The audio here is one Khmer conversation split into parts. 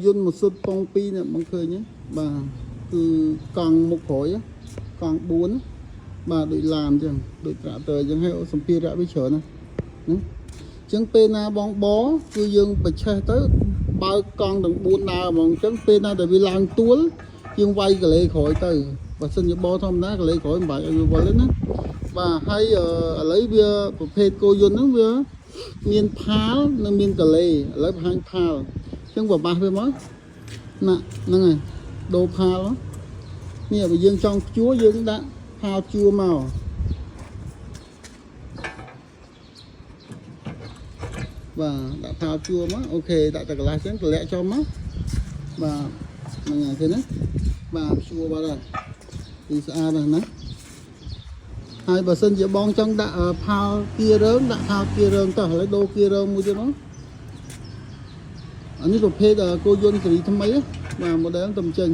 យន្តមួយសុទ្ធប៉ុង2នេះបងឃើញទេបាទគឺកង់មុខក្រោយ កង់4ណាបាទដូចឡានអញ្ចឹងដូចត្រាក់ទ័រអញ្ចឹងហើយសម្ភារៈវាច្រើនណាស់ណាអញ្ចឹងពេលណាបងបគឺយើងបច្ឆេះទៅបើកកង់ទាំង4ដើមហ្មងអញ្ចឹងពេលណាដែលវាឡើងទួលយើងវាយកលេក្រោយទៅបើសិនជាបធម្មតាកលេក្រោយមិនបាច់ឲ្យវាវិលទេណាបាទហើយឥឡូវវាប្រភេទគោយន្តហ្នឹងវាមានផាលនិងមានកលេឥឡូវបង្ហាញផាលអញ្ចឹងបបាសវាមកណាហ្នឹងហើយដូរផាលមក នេះបើយើងចង់ភ្ជួរយើងដាក់ផាវជួរមកបាទដាក់ផាវជួរមក OK ដាក់តែកន្លះចឹងតម្លាក់ចុះមកបាទហ្នឹងហើយឃើញទេបាទភ្ជួរបាត់ហើយទីស្អាតណាស់ណាហើយបើសិនជាបងចង់ដាក់ផាវគៀរើងដាក់ផាវគៀរើងតោះឥឡូវដូរគៀរើងមួយទៀតមកអានេះប្រភេទគោយន្តសេរីថ្មីបាទ model ទំចេញ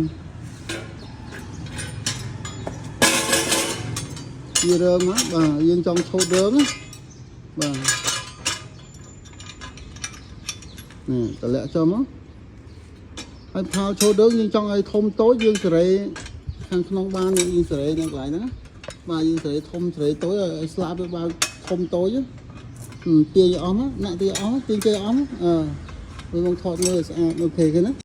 ជារើងណាបាទយើងចង់ឆូតរើងណាបាទនេះតម្លាក់ចុះមកហើយផាលឆូតរើងយើងចង់ឲ្យធំតូចយើងសេរីខាងក្នុងបានយើងសេរីនៅកន្លែងហ្នឹងណាបាទយើងសេរីធំសេរីតូចឲ្យស្លាប់វាបើធំតូចទាញអស់មកណាក់ទាញអស់ទាញគេអស់អឺវាមកថតមើលឲ្យស្អាត OK គេណា។